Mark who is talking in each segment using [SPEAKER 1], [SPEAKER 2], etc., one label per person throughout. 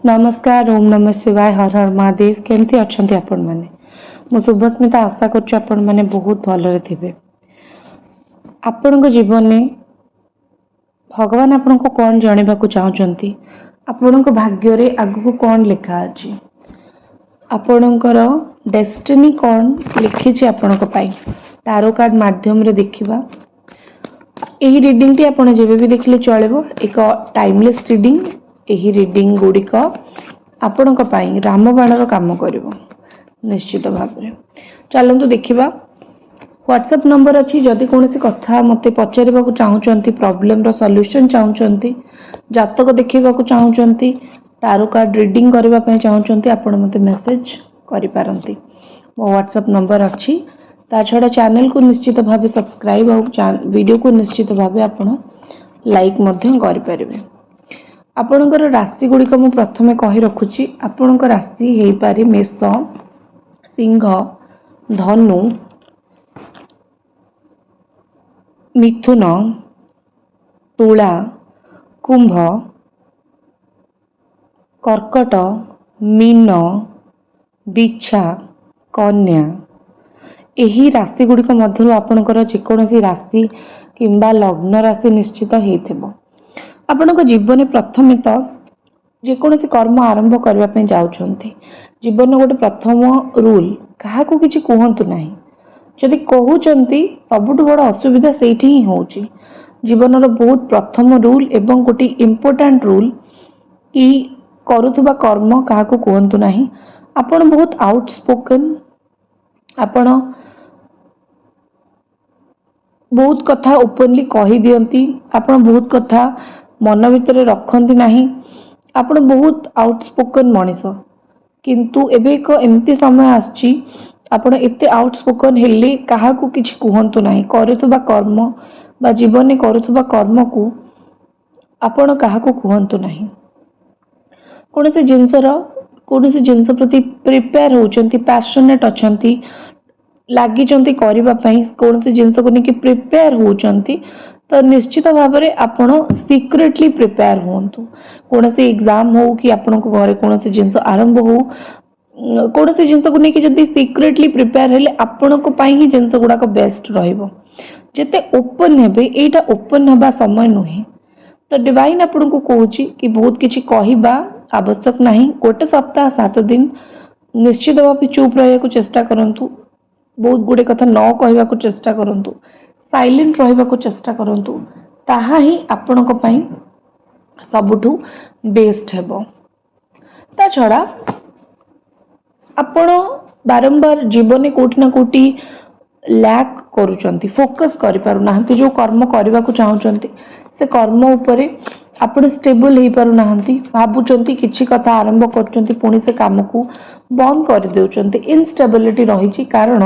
[SPEAKER 1] ନମସ୍କାର, ଓମ୍ ନମଃ ଶିବାୟ, ହର ହର ମହାଦେବ। କେମିତି ଅଛନ୍ତି ଆପଣମାନେ? ମୁଁ ଶୁଭସ୍ମିତା, ଆଶା କରୁଛି ଆପଣମାନେ ବହୁତ ଭଲରେ ଥିବେ। ଆପଣଙ୍କ ଜୀବନରେ ଭଗବାନ ଆପଣଙ୍କୁ କ'ଣ ଜଣେଇବାକୁ ଚାହୁଁଛନ୍ତି, ଆପଣଙ୍କ ଭାଗ୍ୟରେ ଆଗକୁ କ'ଣ ଲେଖା ଅଛି, ଆପଣଙ୍କର ଡେଷ୍ଟିନି କ'ଣ ଲେଖିଛି ଆପଣଙ୍କ ପାଇଁ, ଟାରୋ କାର୍ଡ଼ ମାଧ୍ୟମରେ ଦେଖିବା। ଏହି ରିଡ଼ିଂଟି ଆପଣ ଯେବେ ବି ଦେଖିଲେ ଚଳିବ। ଏକ ଟାଇମଲେସ୍ ରିଡ଼ିଂ। ଏହି ରିଡ଼ିଂ ଗୁଡ଼ିକ ଆପଣଙ୍କ ପାଇଁ ରାମବାଣର କାମ କରିବ ନିଶ୍ଚିତ ଭାବରେ। ଚାଲନ୍ତୁ ଦେଖିବା। ହ୍ୱାଟ୍ସଆପ୍ ନମ୍ବର ଅଛି। ଯଦି କୌଣସି କଥା ମୋତେ ପଚାରିବାକୁ ଚାହୁଁଛନ୍ତି, ପ୍ରୋବ୍ଲେମର ସଲ୍ୟୁସନ୍ ଚାହୁଁଛନ୍ତି, ଜାତକ ଦେଖିବାକୁ ଚାହୁଁଛନ୍ତି, ଟାରୋ କାର୍ଡ଼ ରିଡ଼ିଂ କରିବା ପାଇଁ ଚାହୁଁଛନ୍ତି, ଆପଣ ମୋତେ ମେସେଜ୍ କରିପାରନ୍ତି। ମୋ ହ୍ୱାଟ୍ସଆପ୍ ନମ୍ବର ଅଛି। ତା ଛଡ଼ା ଚ୍ୟାନେଲକୁ ନିଶ୍ଚିତ ଭାବେ ସବସ୍କ୍ରାଇବ୍ ଆଉ ଭିଡ଼ିଓକୁ ନିଶ୍ଚିତ ଭାବେ ଆପଣ ଲାଇକ୍ ମଧ୍ୟ କରିପାରିବେ। ଆପଣଙ୍କର ରାଶି ଗୁଡ଼ିକ ମୁଁ ପ୍ରଥମେ କହି ରଖୁଛି। ଆପଣଙ୍କ ରାଶି ହେଇପାରେ ମେଷ, ସିଂହ, ଧନୁ, ମିଥୁନ, ତୁଳା, କୁମ୍ଭ, କର୍କଟ, ମୀନ, ବିଛା, କନ୍ୟା। ଏହି ରାଶି ଗୁଡ଼ିକ ମଧ୍ୟରୁ ଆପଣଙ୍କର ଯେକୌଣସି ରାଶି କିମ୍ବା ଲଗ୍ନ ରାଶି ନିଶ୍ଚିତ ହେଇଥିବ। ଆପଣଙ୍କ ଜୀବନରେ ପ୍ରଥମେ ତ ଯେକୌଣସି କର୍ମ ଆରମ୍ଭ କରିବା ପାଇଁ ଯାଉଛନ୍ତି, ଜୀବନର ଗୋଟେ ପ୍ରଥମ ରୁଲ୍, କାହାକୁ କିଛି କୁହନ୍ତୁ ନାହିଁ। ଯଦି କହୁଛନ୍ତି, ସବୁଠୁ ବଡ଼ ଅସୁବିଧା ସେଇଠି ହିଁ ହେଉଛି। ଜୀବନର ବହୁତ ପ୍ରଥମ ରୁଲ୍ ଏବଂ ଗୋଟେ ଇମ୍ପୋର୍ଟାଣ୍ଟ ରୁଲ୍ କି କରୁଥିବା କର୍ମ କାହାକୁ କୁହନ୍ତୁ ନାହିଁ। ଆପଣ ବହୁତ ଆଉଟ୍ ସ୍ପୋକନ୍। ଆପଣ ବହୁତ କଥା ଓପନଲି କହିଦିଅନ୍ତି। ଆପଣ ବହୁତ କଥା ମନ ଭିତରେ ରଖନ୍ତି ନାହିଁ। ଆପଣ ବହୁତ ଆଉଟ୍ ସ୍ପୋକନ୍ ମଣିଷ। କିନ୍ତୁ ଏବେ ଏକ ଏମିତି ସମୟ ଆସୁଛି, ଆପଣ ଏତେ ଆଉଟ୍ ସ୍ପୋକନ୍ ହେଲେ କାହାକୁ କିଛି କୁହନ୍ତୁ ନାହିଁ। କରୁଥିବା କର୍ମ ବା ଜୀବନରେ କରୁଥିବା କର୍ମକୁ ଆପଣ କାହାକୁ କୁହନ୍ତୁ ନାହିଁ। କୌଣସି ଜିନିଷର କୌଣସି ଜିନିଷ ପ୍ରତି ପ୍ରିପେୟାର ହେଉଛନ୍ତି, ପ୍ୟାସନେଟ୍ ଅଛନ୍ତି, ଲାଗିଛନ୍ତି କରିବା ପାଇଁ, କୌଣସି ଜିନିଷକୁ ନେଇକି ପ୍ରିପେୟାର ହେଉଛନ୍ତି, ତ ନିଶ୍ଚିତ ଭାବରେ ଆପଣ ସିକ୍ରେଟଲି ପ୍ରିପେୟାର ହୁଅନ୍ତୁ। କୌଣସି ଏକ୍ଜାମ୍ ହଉ କି ଆପଣଙ୍କ ଘରେ କୌଣସି ଜିନିଷ ଆରମ୍ଭ ହଉ, କୌଣସି ଜିନିଷକୁ ନେଇକି ଯଦି ସିକ୍ରେଟଲି ପ୍ରିପେୟାର ହେଲେ ଆପଣଙ୍କ ପାଇଁ ହିଁ ଜିନିଷ ଗୁଡ଼ାକ ବେଷ୍ଟ ରହିବ। ଯେତେ ଓପନ୍ ହେବେ, ଏଇଟା ଓପନ୍ ହେବା ସମୟ ନୁହେଁ। ତ ଡିଭାଇନ୍ ଆପଣଙ୍କୁ କହୁଛି କି ବହୁତ କିଛି କହିବା ଆବଶ୍ୟକ ନାହିଁ। ଗୋଟେ ସପ୍ତାହ, 7 ଦିନ ନିଶ୍ଚିତ ଭାବେ ଚୁପ୍ ରହିବାକୁ ଚେଷ୍ଟା କରନ୍ତୁ। ବହୁତ ଗୁଡ଼ିଏ କଥା ନ କହିବାକୁ ଚେଷ୍ଟା କରନ୍ତୁ। ସାଇଲେଣ୍ଟ ରହିବାକୁ ଚେଷ୍ଟା କରନ୍ତୁ। ତାହା ହିଁ ଆପଣଙ୍କ ପାଇଁ ସବୁଠୁ ବେଷ୍ଟ ହେବ। ତା ଛଡ଼ା ଆପଣ ବାରମ୍ବାର ଜୀବନରେ କୋଉଠି ନା କୋଉଠି ଲ୍ୟାକ୍ କରୁଛନ୍ତି, ଫୋକସ୍ କରିପାରୁନାହାନ୍ତି। ଯେଉଁ କର୍ମ କରିବାକୁ ଚାହୁଁଛନ୍ତି, ସେ କର୍ମ ଉପରେ ଆପଣ ଷ୍ଟେବଲ୍ ହେଇପାରୁନାହାନ୍ତି। ଭାବୁଛନ୍ତି, କିଛି କଥା ଆରମ୍ଭ କରୁଛନ୍ତି, ପୁଣି ସେ କାମକୁ ବନ୍ଦ କରିଦେଉଛନ୍ତି। ଇନଷ୍ଟେବିଲିଟି ରହିଛି, କାରଣ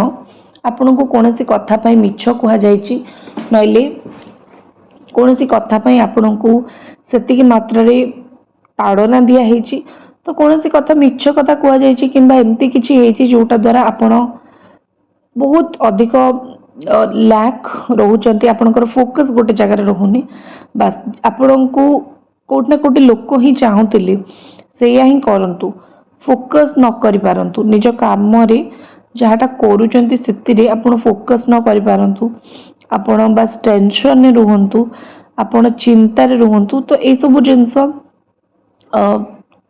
[SPEAKER 1] ଆପଣଙ୍କୁ କୌଣସି କଥା ପାଇଁ ମିଛ କୁହାଯାଇଛି, ନହେଲେ କୌଣସି କଥା ପାଇଁ ଆପଣଙ୍କୁ ସେତିକି ମାତ୍ରାରେ ତାଡ଼ନା ଦିଆହେଇଛି। ତ କୌଣସି କଥା ମିଛ କଥା କୁହାଯାଇଛି କିମ୍ବା ଏମିତି କିଛି ହେଇଛି, ଯୋଉଟା ଦ୍ୱାରା ଆପଣ ବହୁତ ଅଧିକ ଲ୍ୟାକ୍ ରହୁଛନ୍ତି। ଆପଣଙ୍କର ଫୋକସ୍ ଗୋଟେ ଜାଗାରେ ରହୁନି। ବାସ୍, ଆପଣଙ୍କୁ କୋଉଠି ନା କୋଉଠି ଲୋକ ହିଁ ଚାହୁଁଥିଲେ ସେଇଆ ହିଁ କରନ୍ତୁ। ଫୋକସ୍ ନ କରିପାରନ୍ତୁ ନିଜ କାମରେ, ଯାହାଟା କରୁଛନ୍ତି ସେଥିରେ ଆପଣ ଫୋକସ୍ ନ କରିପାରନ୍ତୁ। ଆପଣ ବାସ୍ ଟେନସନରେ ରୁହନ୍ତୁ, ଆପଣ ଚିନ୍ତାରେ ରୁହନ୍ତୁ। ତ ଏଇସବୁ ଜିନିଷ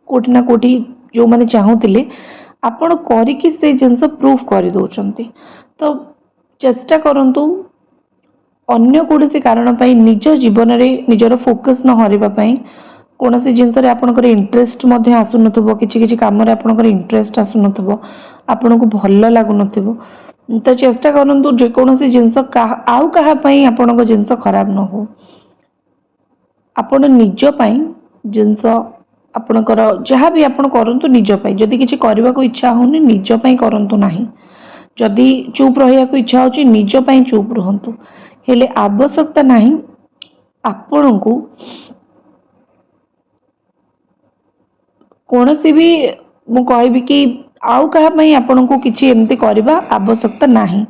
[SPEAKER 1] କୋଉଠି ନା କୋଉଠି ଯେଉଁମାନେ ଚାହୁଁଥିଲେ, ଆପଣ କରିକି ସେ ଜିନିଷ ପ୍ରୁଫ୍ କରିଦେଉଛନ୍ତି। ତ ଚେଷ୍ଟା କରନ୍ତୁ ଅନ୍ୟ କୌଣସି କାରଣ ପାଇଁ ନିଜ ଜୀବନରେ ନିଜର ଫୋକସ୍ ନ ହରାଇବା ପାଇଁ। କୌଣସି ଜିନିଷରେ ଆପଣଙ୍କର ଇଣ୍ଟରେଷ୍ଟ ମଧ୍ୟ ଆସୁନଥିବ। କିଛି କିଛି କାମରେ ଆପଣଙ୍କର ଇଣ୍ଟରେଷ୍ଟ ଆସୁନଥିବ, ଆପଣଙ୍କୁ ଭଲ ଲାଗୁନଥିବ। ତ ଚେଷ୍ଟା କରନ୍ତୁ ଯେକୌଣସି ଜିନିଷ ଆଉ କାହା ପାଇଁ ଆପଣଙ୍କ ଜିନିଷ ଖରାପ ନ ହଉ। ଆପଣ ନିଜ ପାଇଁ ଜିନିଷ ଆପଣଙ୍କର ଯାହା ବି ଆପଣ କରନ୍ତୁ ନିଜ ପାଇଁ। ଯଦି କିଛି କରିବାକୁ ଇଚ୍ଛା ହଉନି, ନିଜ ପାଇଁ କରନ୍ତୁ ନାହିଁ। ଯଦି ଚୁପ୍ ରହିବାକୁ ଇଚ୍ଛା ହଉଛି, ନିଜ ପାଇଁ ଚୁପ୍ ରୁହନ୍ତୁ। ହେଲେ ଆବଶ୍ୟକତା ନାହିଁ ଆପଣଙ୍କୁ କୌଣସି ବି, ମୁଁ କହିବି କି ଆଉ କାହା ପାଇଁ ଆପଣଙ୍କୁ କିଛି ଏମିତି କରିବା ଆବଶ୍ୟକତା ନାହିଁ,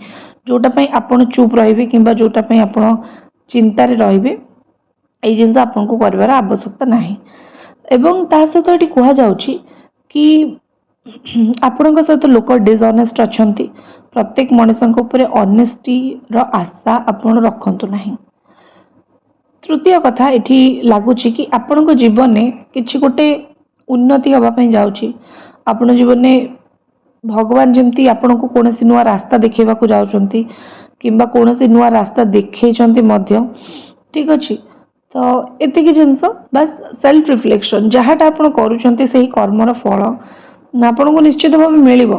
[SPEAKER 1] ଯୋଉଟା ପାଇଁ ଆପଣ ଚୁପ୍ ରହିବେ କିମ୍ବା ଯୋଉଟା ପାଇଁ ଆପଣ ଚିନ୍ତାରେ ରହିବେ। ଏଇ ଜିନିଷ ଆପଣଙ୍କୁ କରିବାର ଆବଶ୍ୟକତା ନାହିଁ। ଏବଂ ତା ସହିତ ଏଠି କୁହାଯାଉଛି କି ଆପଣଙ୍କ ସହିତ ଲୋକ ଡିସଅନେଷ୍ଟ ଅଛନ୍ତି। ପ୍ରତ୍ୟେକ ମଣିଷଙ୍କ ଉପରେ ଅନେଷ୍ଟିର ଆଶା ଆପଣ ରଖନ୍ତୁ ନାହିଁ। ତୃତୀୟ କଥା, ଏଠି ଲାଗୁଛି କି ଆପଣଙ୍କ ଜୀବନରେ କିଛି ଗୋଟେ ଉନ୍ନତି ହେବା ପାଇଁ ଯାଉଛି। ଆପଣ ଜୀବନରେ ଭଗବାନ ଯେମିତି ଆପଣଙ୍କୁ କୌଣସି ନୂଆ ରାସ୍ତା ଦେଖେଇବାକୁ ଯାଉଛନ୍ତି କିମ୍ବା କୌଣସି ନୂଆ ରାସ୍ତା ଦେଖେଇଛନ୍ତି ମଧ୍ୟ। ଠିକ୍ ଅଛି, ତ ଏତିକି ଜିନିଷ ବାସ୍। ସେଲ୍ଫ ରିଫ୍ଲେକ୍ସନ୍, ଯାହାଟା ଆପଣ କରୁଛନ୍ତି, ସେହି କର୍ମର ଫଳ ଆପଣଙ୍କୁ ନିଶ୍ଚିତ ଭାବେ ମିଳିବ।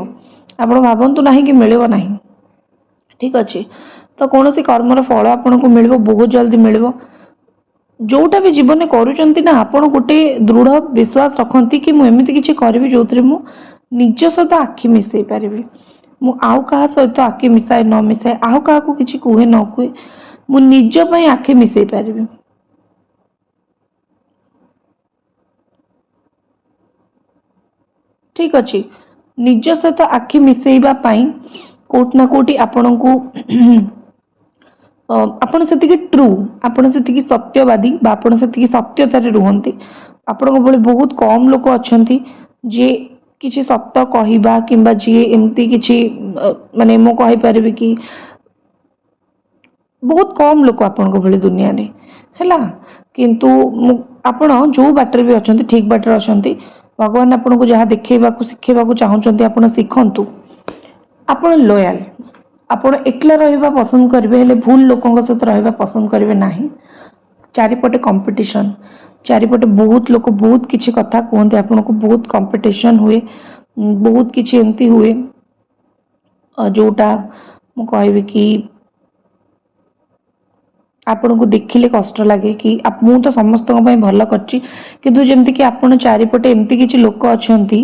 [SPEAKER 1] ଆପଣ ଭାବନ୍ତୁ ନାହିଁ କି ମିଳିବ ନାହିଁ। ଠିକ୍ ଅଛି, ତ କୌଣସି କର୍ମର ଫଳ ଆପଣଙ୍କୁ ମିଳିବ, ବହୁତ ଜଲ୍ଦି ମିଳିବ। ଯୋଉଟା ବି ଜୀବନରେ କରୁଛନ୍ତି ନା, ଆପଣ ଗୋଟେ ଦୃଢ଼ ବିଶ୍ୱାସ ରଖନ୍ତି କି ମୁଁ ଏମିତି କିଛି କରିବି ଯୋଉଥିରେ ମୁଁ ନିଜ ସହିତ ଆଖି ମିଶେଇ ପାରିବି। ମୁଁ ଆଉ କାହା ସହିତ ଆଖି ମିଶାଏ ନ ମିଶାଏ, ଆଉ କାହାକୁ କିଛି କୁହେ ନ କୁହେ, ମୁଁ ନିଜ ପାଇଁ ଆଖି ମିଶେଇ ପାରିବି। ଠିକ୍ ଅଛି, ନିଜ ସହିତ ଆଖି ମିଶେଇବା ପାଇଁ କୋଉଠି ନା କୋଉଠି ଆପଣଙ୍କୁ ଆପଣ ସେତିକି ଟ୍ରୁ, ଆପଣ ସେତିକି ସତ୍ୟବାଦୀ ବା ଆପଣ ସେତିକି ସତ୍ୟତାରେ ରୁହନ୍ତି। ଆପଣଙ୍କ ଭଳି ବହୁତ କମ୍ ଲୋକ ଅଛନ୍ତି ଯିଏ କିଛି ସତ କହିବା କିମ୍ବା ଯିଏ ଏମିତି କିଛି ମାନେ ମୁଁ କହିପାରିବି କି ବହୁତ କମ୍ ଲୋକ ଆପଣଙ୍କ ଭଳି ଦୁନିଆରେ ହେଲା। କିନ୍ତୁ ମୁଁ ଆପଣ ଯୋଉ ବାଟରେ ବି ଅଛନ୍ତି, ଠିକ୍ ବାଟରେ ଅଛନ୍ତି। ଭଗବାନ ଆପଣଙ୍କୁ ଯାହା ଦେଖେଇବାକୁ, ଶିଖେଇବାକୁ ଚାହୁଁଛନ୍ତି, ଆପଣ ଶିଖନ୍ତୁ। ଆପଣ ଲୋୟାଲ। ଆପଣ ଏକଲା ରହିବା ପସନ୍ଦ କରିବେ, ହେଲେ ଭୁଲ ଲୋକଙ୍କ ସହିତ ରହିବା ପସନ୍ଦ କରିବେ ନାହିଁ। ଚାରିପଟେ କମ୍ପିଟିସନ୍, ଚାରିପଟେ ବହୁତ ଲୋକ ବହୁତ କିଛି କଥା କୁହନ୍ତି ଆପଣଙ୍କୁ। ବହୁତ କମ୍ପିଟିସନ୍ ହୁଏ, ବହୁତ କିଛି ଏମିତି ହୁଏ ଯୋଉଟା ମୁଁ କହିବି କି ଆପଣଙ୍କୁ ଦେଖିଲେ କଷ୍ଟ ଲାଗେ କି ମୁଁ ତ ସମସ୍ତଙ୍କ ପାଇଁ ଭଲ କରିଛି, କିନ୍ତୁ ଯେମିତିକି ଆପଣ ଚାରିପଟେ ଏମିତି କିଛି ଲୋକ ଅଛନ୍ତି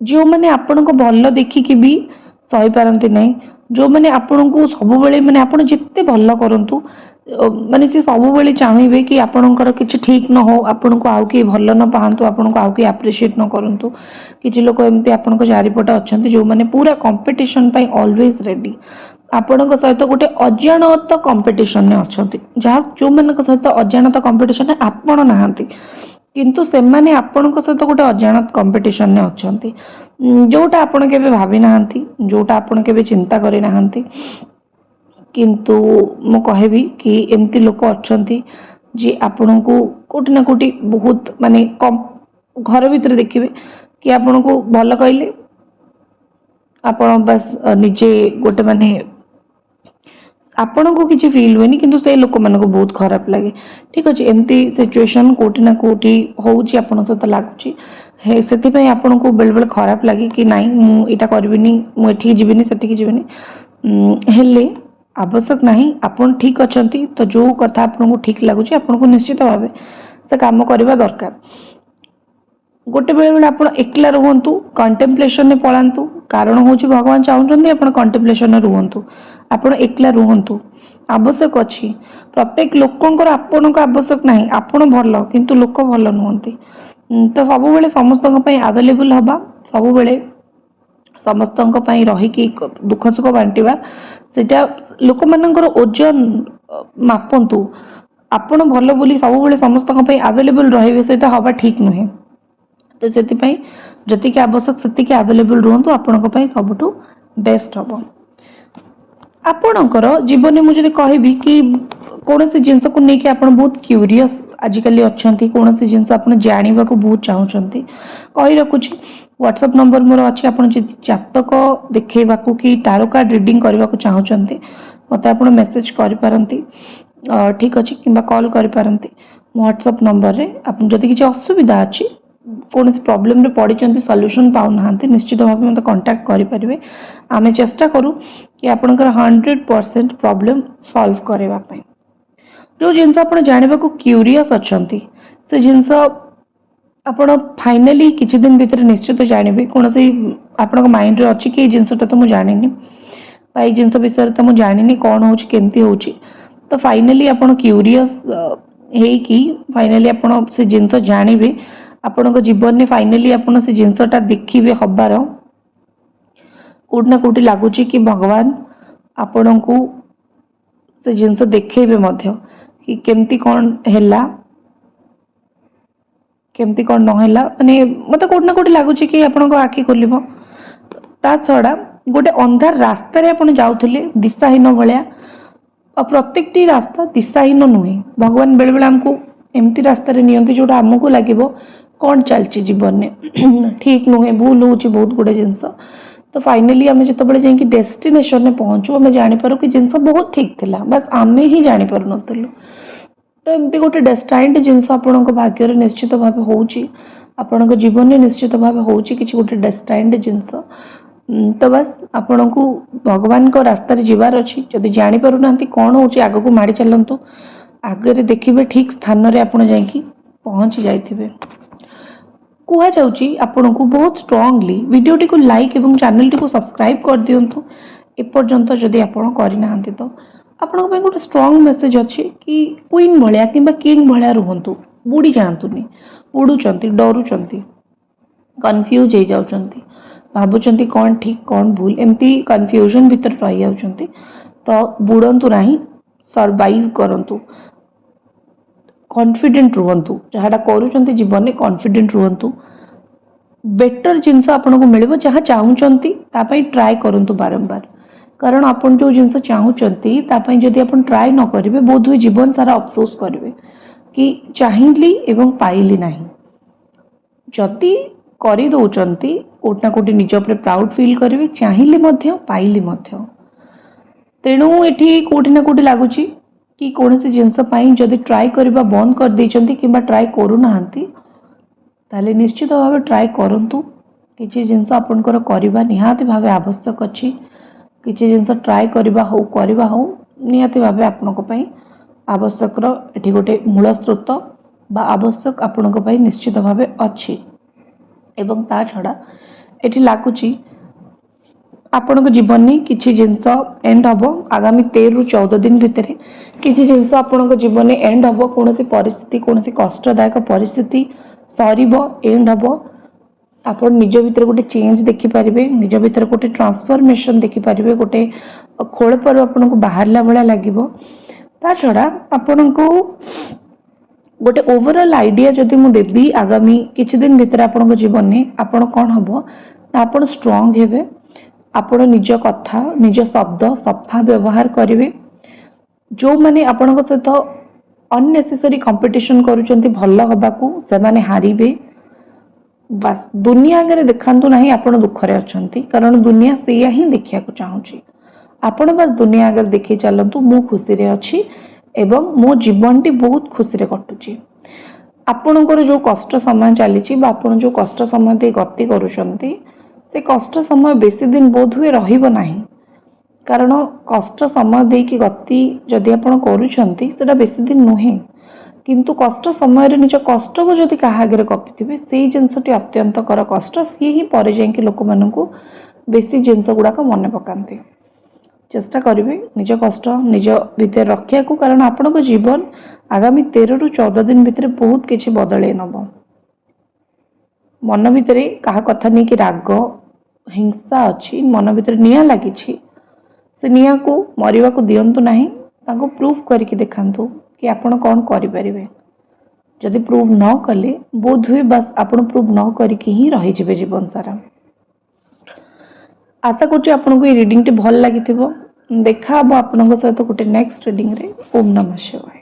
[SPEAKER 1] ଯେଉଁମାନେ ଆପଣଙ୍କ ଭଲ ଦେଖିକି ବି ସହିପାରନ୍ତି ନାହିଁ, ଯେଉଁମାନେ ଆପଣଙ୍କୁ ସବୁବେଳେ, ମାନେ ଆପଣ ଯେତେ ଭଲ କରନ୍ତୁ, ମାନେ ସେ ସବୁବେଳେ ଚାହିଁବେ କି ଆପଣଙ୍କର କିଛି ଠିକ୍ ନ ହଉ, ଆପଣଙ୍କୁ ଆଉ କେହି ଭଲ ନ ପାଆନ୍ତୁ, ଆପଣଙ୍କୁ ଆଉ କେହି ଆପ୍ରିସିଏଟ୍ ନ କରନ୍ତୁ। କିଛି ଲୋକ ଏମିତି ଆପଣଙ୍କ ଚାରିପଟେ ଅଛନ୍ତି ଯେଉଁମାନେ ପୁରା କମ୍ପିଟିସନ୍ ପାଇଁ ଅଲୱେଜ୍ ରେଡି। ଆପଣଙ୍କ ସହିତ ଗୋଟେ ଅଜାଣତ କମ୍ପିଟିସନରେ ଅଛନ୍ତି, ଯାହା ଯେଉଁମାନଙ୍କ ସହିତ ଅଜାଣତ କମ୍ପିଟିସନରେ ଆପଣ ନାହାନ୍ତି, କିନ୍ତୁ ସେମାନେ ଆପଣଙ୍କ ସହିତ ଗୋଟେ ଅଜାଣତ କମ୍ପିଟିସନରେ ଅଛନ୍ତି, ଯୋଉଟା ଆପଣ କେବେ ଭାବି ନାହାନ୍ତି, ଯୋଉଟା ଆପଣ କେବେ ଚିନ୍ତା କରିନାହାନ୍ତି। କିନ୍ତୁ ମୁଁ କହିବି କି ଏମିତି ଲୋକ ଅଛନ୍ତି ଯିଏ ଆପଣଙ୍କୁ କୋଉଠି ନା କୋଉଠି ବହୁତ ମାନେ କମ୍ ଘର ଭିତରେ ଦେଖିବେ କି ଆପଣଙ୍କୁ ଭଲ କହିଲେ ଆପଣ ବାସ୍ ନିଜେ ଗୋଟେ ମାନେ ଆପଣଙ୍କୁ କିଛି ଫିଲ୍ ହୁଏନି, କିନ୍ତୁ ସେ ଲୋକମାନଙ୍କୁ ବହୁତ ଖରାପ ଲାଗେ। ଠିକ୍ ଅଛି, ଏମିତି ସିଚୁଏସନ୍ କୋଉଠି ନା କୋଉଠି ହଉଛି ଆପଣଙ୍କ ସହିତ ଲାଗୁଛି। ହେ ସେଥିପାଇଁ ଆପଣଙ୍କୁ ବେଳେବେଳେ ଖରାପ ଲାଗେ କି ନାଇଁ, ମୁଁ ଏଇଟା କରିବିନି, ମୁଁ ଏଠିକି ଯିବିନି, ସେଠିକି ଯିବିନି। ହେଲେ ଆବଶ୍ୟକ ନାହିଁ। ଆପଣ ଠିକ୍ ଅଛନ୍ତି ତ ଯୋଉ କଥା ଆପଣଙ୍କୁ ଠିକ୍ ଲାଗୁଛି, ଆପଣଙ୍କୁ ନିଶ୍ଚିତ ଭାବେ ସେ କାମ କରିବା ଦରକାର। ଗୋଟେ ବେଳେବେଳେ ଆପଣ ଏକଲା ରୁହନ୍ତୁ, କଣ୍ଟେମ୍ପ୍ଲେସନରେ ପଳାନ୍ତୁ। କାରଣ ହେଉଛି ଭଗବାନ ଚାହୁଁଛନ୍ତି ଆପଣ କଣ୍ଟେମ୍ପ୍ଲେସନରେ ରୁହନ୍ତୁ, ଆପଣ ଏକଲା ରୁହନ୍ତୁ। ଆବଶ୍ୟକ ଅଛି। ପ୍ରତ୍ୟେକ ଲୋକଙ୍କର ଆପଣଙ୍କ ଆବଶ୍ୟକ ନାହିଁ। ଆପଣ ଭଲ, କିନ୍ତୁ ଲୋକ ଭଲ ନୁହନ୍ତି। ତ ସବୁବେଳେ ସମସ୍ତଙ୍କ ପାଇଁ ଆଭେଲେବୁଲ ହବା, ସବୁବେଳେ ସମସ୍ତଙ୍କ ପାଇଁ ରହିକି ଦୁଃଖ ସୁଖ ବାଣ୍ଟିବା, ସେଇଟା ଲୋକମାନଙ୍କର ଓଜନ ମାପନ୍ତୁ। ଆପଣ ଭଲ ବୋଲି ସବୁବେଳେ ସମସ୍ତଙ୍କ ପାଇଁ ଆଭେଲେବୁଲ ରହିବେ, ସେଇଟା ହବା ଠିକ୍ ନୁହେଁ। ତ ସେଥିପାଇଁ ଯେତିକି ଆବଶ୍ୟକ ସେତିକି ଆଭେଲେବୁଲ ରୁହନ୍ତୁ, ଆପଣଙ୍କ ପାଇଁ ସବୁଠୁ ବେଷ୍ଟ ହବ। ଆପଣଙ୍କର ଜୀବନରେ ମୁଁ ଯଦି କହିବି କି କୌଣସି ଜିନିଷକୁ ନେଇକି ଆପଣ ବହୁତ କ୍ୟୁରିୟସ୍ ଆଜିକାଲି ଅଛନ୍ତି, କୌଣସି ଜିନିଷ ଆପଣ ଜାଣିବାକୁ ବହୁତ ଚାହୁଁଛନ୍ତି। କହି ରଖୁଛି, ହ୍ୱାଟ୍ସଆପ୍ ନମ୍ବର ମୋର ଅଛି। ଆପଣ ଯଦି ଜାତକ ଦେଖେଇବାକୁ କି ଟାରୋ କାର୍ଡ଼ ରିଡ଼ିଂ କରିବାକୁ ଚାହୁଁଛନ୍ତି, ମୋତେ ଆପଣ ମେସେଜ କରିପାରନ୍ତି। ଠିକ୍ ଅଛି, କିମ୍ବା କଲ୍ କରିପାରନ୍ତି ମୋ ହ୍ୱାଟ୍ସଆପ୍ ନମ୍ବରରେ। ଆପଣ ଯଦି କିଛି ଅସୁବିଧା ଅଛି, କୌଣସି ପ୍ରୋବ୍ଲେମରେ ପଡ଼ିଛନ୍ତି, ସଲ୍ୟୁସନ୍ ପାଉନାହାନ୍ତି, ନିଶ୍ଚିତ ଭାବେ ମୋତେ କଣ୍ଟାକ୍ଟ କରିପାରିବେ। ଆମେ ଚେଷ୍ଟା କରୁ କି ଆପଣଙ୍କର 100% ପ୍ରୋବ୍ଲେମ୍ ସଲ୍ଭ କରିବା ପାଇଁ। ଯେଉଁ ଜିନିଷ ଆପଣ ଜାଣିବାକୁ କ୍ୟୁରିୟସ୍ ଅଛନ୍ତି, ସେ ଜିନିଷ ଆପଣ ଫାଇନାଲି କିଛି ଦିନ ଭିତରେ ନିଶ୍ଚିତ ଜାଣିବେ। କୌଣସି ଆପଣଙ୍କ ମାଇଣ୍ଡରେ ଅଛି କି ଏଇ ଜିନିଷଟା ତ ମୁଁ ଜାଣିନି ବା ଏଇ ଜିନିଷ ବିଷୟରେ ତ ମୁଁ ଜାଣିନି, କ'ଣ ହେଉଛି, କେମିତି ହେଉଛି, ତ ଫାଇନାଲି ଆପଣ କ୍ୟୁରିୟସ୍ ହେଇକି ଫାଇନାଲି ଆପଣ ସେ ଜିନିଷ ଜାଣିବେ। ଆପଣଙ୍କ ଜୀବନରେ ଫାଇନାଲି ଆପଣ ସେ ଜିନିଷଟା ଦେଖିବେ ହବାର। କୋଉଠି ନା କୋଉଠି ଲାଗୁଛି କି ଭଗବାନ ଆପଣଙ୍କୁ ସେ ଜିନିଷ ଦେଖେଇବେ ମଧ୍ୟ କି କେମିତି କ'ଣ ହେଲା। କେମିତି କ'ଣ ନହେଲା, ମାନେ ମୋତେ କେଉଁଠି ନା କେଉଁଠି ଲାଗୁଛି କି ଆପଣଙ୍କ ଆଖି ଖୋଲିବ। ତା ଛଡ଼ା ଗୋଟେ ଅନ୍ଧାର ରାସ୍ତାରେ ଆପଣ ଯାଉଥିଲେ ଦିଶାହୀନ ଭଳିଆ। ଆଉ ପ୍ରତ୍ୟେକଟି ରାସ୍ତା ଦିଶାହୀନ ନୁହେଁ। ଭଗବାନ ବେଳେବେଳେ ଆମକୁ ଏମିତି ରାସ୍ତାରେ ନିଅନ୍ତି, ଯେଉଁଟା ଆମକୁ ଲାଗିବ କ'ଣ ଚାଲିଛି ଜୀବନରେ, ଠିକ୍ ନୁହେଁ, ଭୁଲ ହେଉଛି ବହୁତ ଗୁଡ଼ିଏ ଜିନିଷ। ତ ଫାଇନାଲି ଆମେ ଯେତେବେଳେ ଯାଇକି ଡେଷ୍ଟିନେସନରେ ପହଞ୍ଚୁ, ଆମେ ଜାଣିପାରୁ କି ଜିନିଷ ବହୁତ ଠିକ୍ ଥିଲା, ବାସ୍ ଆମେ ହିଁ ଜାଣିପାରୁନଥିଲୁ। ତ ଏମିତି ଗୋଟେ ଡେଷ୍ଟାଇଣ୍ଡ ଜିନିଷ ଆପଣଙ୍କ ଭାଗ୍ୟରେ ନିଶ୍ଚିତ ଭାବେ ହେଉଛି, ଆପଣଙ୍କ ଜୀବନରେ ନିଶ୍ଚିତ ଭାବେ ହେଉଛି କିଛି ଗୋଟେ ଡେଷ୍ଟାଇଣ୍ଡ ଜିନିଷ। ତ ବାସ୍ ଆପଣଙ୍କୁ ଭଗବାନଙ୍କ ରାସ୍ତାରେ ଯିବାର ଅଛି। ଯଦି ଜାଣିପାରୁନାହାନ୍ତି କ'ଣ ହେଉଛି, ଆଗକୁ ମାଡ଼ି ଚାଲନ୍ତୁ। ଆଗରେ ଦେଖିବେ ଠିକ୍ ସ୍ଥାନରେ ଆପଣ ଯାଇକି ପହଞ୍ଚି ଯାଇଥିବେ। କୁହାଯାଉଛି ଆପଣଙ୍କୁ ବହୁତ ଷ୍ଟ୍ରଙ୍ଗଲି, ଭିଡ଼ିଓଟିକୁ ଲାଇକ୍ ଏବଂ ଚ୍ୟାନେଲଟିକୁ ସବସ୍କ୍ରାଇବ୍ କରିଦିଅନ୍ତୁ ଏପର୍ଯ୍ୟନ୍ତ ଯଦି ଆପଣ କରିନାହାନ୍ତି। ତ ଆପଣଙ୍କ ପାଇଁ ଗୋଟେ ଷ୍ଟ୍ରଙ୍ଗ ମେସେଜ ଅଛି କି କୁଇନ୍ ଭଳିଆ କିମ୍ବା କିଙ୍ଗ ଭଳିଆ ରୁହନ୍ତୁ, ବୁଡ଼ି ଯାଆନ୍ତୁନି। ବୁଡ଼ୁଛନ୍ତି, ଡରୁଛନ୍ତି, କନଫ୍ୟୁଜ୍ ହେଇଯାଉଛନ୍ତି, ଭାବୁଛନ୍ତି କ'ଣ ଠିକ୍, କ'ଣ ଭୁଲ, ଏମିତି କନଫ୍ୟୁଜନ୍ ଭିତରେ ରହିଯାଉଛନ୍ତି। ତ ବୁଡ଼ନ୍ତୁ ନାହିଁ, ସର୍ଭାଇଭ୍ କରନ୍ତୁ, କନଫିଡେଣ୍ଟ ରୁହନ୍ତୁ। ଯାହାଟା କରୁଛନ୍ତି ଜୀବନରେ, କନଫିଡେଣ୍ଟ ରୁହନ୍ତୁ। ବେଟର ଜିନିଷ ଆପଣଙ୍କୁ ମିଳିବ। ଯାହା ଚାହୁଁଛନ୍ତି, ତା ପାଇଁ ଟ୍ରାଏ କରନ୍ତୁ ବାରମ୍ବାର। କାରଣ ଆପଣ ଯେଉଁ ଜିନିଷ ଚାହୁଁଛନ୍ତି, ତା ପାଇଁ ଯଦି ଆପଣ ଟ୍ରାଏ ନ କରିବେ, ବୋଧହୁଏ ଜୀବନ ସାରା ଅଫସୋସ କରିବେ କି ଚାହିଁଲି ଏବଂ ପାଇଲି ନାହିଁ। ଯଦି କରିଦେଉଛନ୍ତି, କୋଉଠି ନା କୋଉଠି ନିଜ ଉପରେ ପ୍ରାଉଡ୍ ଫିଲ୍ କରିବେ, ଚାହିଁଲି ମଧ୍ୟ, ପାଇଲି ମଧ୍ୟ। ତେଣୁ ଏଠି କୋଉଠି ନା କୋଉଠି ଲାଗୁଛି କି କୌଣସି ଜିନିଷ ପାଇଁ ଯଦି ଟ୍ରାଏ କରିବା ବନ୍ଦ କରିଦେଇଛନ୍ତି କିମ୍ବା ଟ୍ରାଏ କରୁନାହାନ୍ତି, ତାହେଲେ ନିଶ୍ଚିତ ଭାବେ ଟ୍ରାଏ କରନ୍ତୁ। କିଛି ଜିନିଷ ଆପଣଙ୍କର କରିବା ନିହାତି ଭାବେ ଆବଶ୍ୟକ ଅଛି। କିଛି ଜିନିଷ ଟ୍ରାଏ କରିବା ହଉ, କରିବା ହଉ, ନିହାତି ଭାବେ ଆପଣଙ୍କ ପାଇଁ ଆବଶ୍ୟକର ଏଠି ଗୋଟେ ମୂଳ ସ୍ରୋତ ବା ଆବଶ୍ୟକ ଆପଣଙ୍କ ପାଇଁ ନିଶ୍ଚିତ ଭାବେ ଅଛି। ଏବଂ ତା ଛଡ଼ା ଏଠି ଲାଗୁଛି ଆପଣଙ୍କ ଜୀବନରେ କିଛି ଜିନିଷ ଏଣ୍ଡ ହେବ। ଆଗାମୀ 13ରୁ 14 ଦିନ ଭିତରେ କିଛି ଜିନିଷ ଆପଣଙ୍କ ଜୀବନରେ ଏଣ୍ଡ ହେବ। କୌଣସି ପରିସ୍ଥିତି, କୌଣସି କଷ୍ଟଦାୟକ ପରିସ୍ଥିତି ସରିବ, ଏଣ୍ଡ ହେବ। ଆପଣ ନିଜ ଭିତରେ ଗୋଟେ ଚେଞ୍ଜ ଦେଖିପାରିବେ, ନିଜ ଭିତରେ ଗୋଟେ ଟ୍ରାନ୍ସଫର୍ମେସନ୍ ଦେଖିପାରିବେ। ଗୋଟେ ଖୋଳପାରୁ ଆପଣଙ୍କୁ ବାହାରିଲା ଭଳିଆ ଲାଗିବ। ତା ଛଡ଼ା ଆପଣଙ୍କୁ ଗୋଟେ ଓଭରଅଲ୍ ଆଇଡ଼ିଆ ଯଦି ମୁଁ ଦେବି, ଆଗାମୀ କିଛି ଦିନ ଭିତରେ ଆପଣଙ୍କ ଜୀବନରେ ଆପଣ କ'ଣ ହେବ ନା ଆପଣ ଷ୍ଟ୍ରଙ୍ଗ ହେବେ। ଆପଣ ନିଜ କଥା, ନିଜ ଶବ୍ଦ ସଫା ବ୍ୟବହାର କରିବେ। ଯେଉଁମାନେ ଆପଣଙ୍କ ସହିତ ଅନନେସେସରି କମ୍ପିଟିସନ୍ କରୁଛନ୍ତି ଭଲ ହେବାକୁ, ସେମାନେ ହାରିବେ। ବାସ୍ ଦୁନିଆ ଆଗରେ ଦେଖାନ୍ତୁ ନାହିଁ ଆପଣ ଦୁଃଖରେ ଅଛନ୍ତି, କାରଣ ଦୁନିଆ ସେଇଆ ହିଁ ଦେଖିବାକୁ ଚାହୁଁଛି। ଆପଣ ବାସ୍ ଦୁନିଆ ଆଗରେ ଦେଖେଇ ଚାଲନ୍ତୁ, ମୁଁ ଖୁସିରେ ଅଛି ଏବଂ ମୋ ଜୀବନଟି ବହୁତ ଖୁସିରେ କଟୁଛି। ଆପଣଙ୍କର ଯେଉଁ କଷ୍ଟ ସମୟ ଚାଲିଛି ବା ଆପଣ ଯେଉଁ କଷ୍ଟ ସମୟ ଦେଇ ଗତି କରୁଛନ୍ତି, ସେ କଷ୍ଟ ସମୟ ବେଶୀ ଦିନ ବୋଧ ହୁଏ ରହିବ ନାହିଁ। କାରଣ କଷ୍ଟ ସମୟ ଦେଇକି ଗତି ଯଦି ଆପଣ କରୁଛନ୍ତି, ସେଟା ବେଶୀ ଦିନ ନୁହେଁ। କିନ୍ତୁ କଷ୍ଟ ସମୟରେ ନିଜ କଷ୍ଟକୁ ଯଦି କାହା ଆଗରେ ଗପିଥିବେ, ସେଇ ଜିନିଷଟି ଅତ୍ୟନ୍ତକର କଷ୍ଟ। ସିଏ ହିଁ ପରେ ଯାଇକି ଲୋକମାନଙ୍କୁ ବେଶୀ ଜିନିଷ ଗୁଡ଼ାକ ମନେ ପକାନ୍ତି। ଚେଷ୍ଟା କରିବେ ନିଜ କଷ୍ଟ ନିଜ ଭିତରେ ରଖିବାକୁ, କାରଣ ଆପଣଙ୍କ ଜୀବନ ଆଗାମୀ 13ରୁ 14 ଦିନ ଭିତରେ ବହୁତ କିଛି ବଦଳେଇ ନେବ। ମନ ଭିତରେ କାହା କଥା ନେଇକି ରାଗ, ହିଂସା ଅଛି, ମନ ଭିତରେ ନିଆଁ ଲାଗିଛି, ସେ ନିଆଁକୁ ମରିବାକୁ ଦିଅନ୍ତୁ ନାହିଁ। ତାଙ୍କୁ ପ୍ରୁଭ୍ କରିକି ଦେଖାନ୍ତୁ କି ଆପଣ କ'ଣ କରିପାରିବେ। ଯଦି ପ୍ରୁଭ୍ ନ କଲେ, ବୋଧ ହୁଏ ବାସ୍ ଆପଣ ପ୍ରୁଭ୍ ନ କରିକି ହିଁ ରହିଯିବେ ଜୀବନ ସାରା। ଆଶା କରୁଛି ଆପଣଙ୍କୁ ଏଇ ରିଡ଼ିଂଟି ଭଲ ଲାଗିଥିବ। ଦେଖା ହବ ଆପଣଙ୍କ ସହିତ ଗୋଟେ ନେକ୍ସଟ ରିଡ଼ିଂରେ। ଓମ୍ ନମଃ ଶିବାୟ।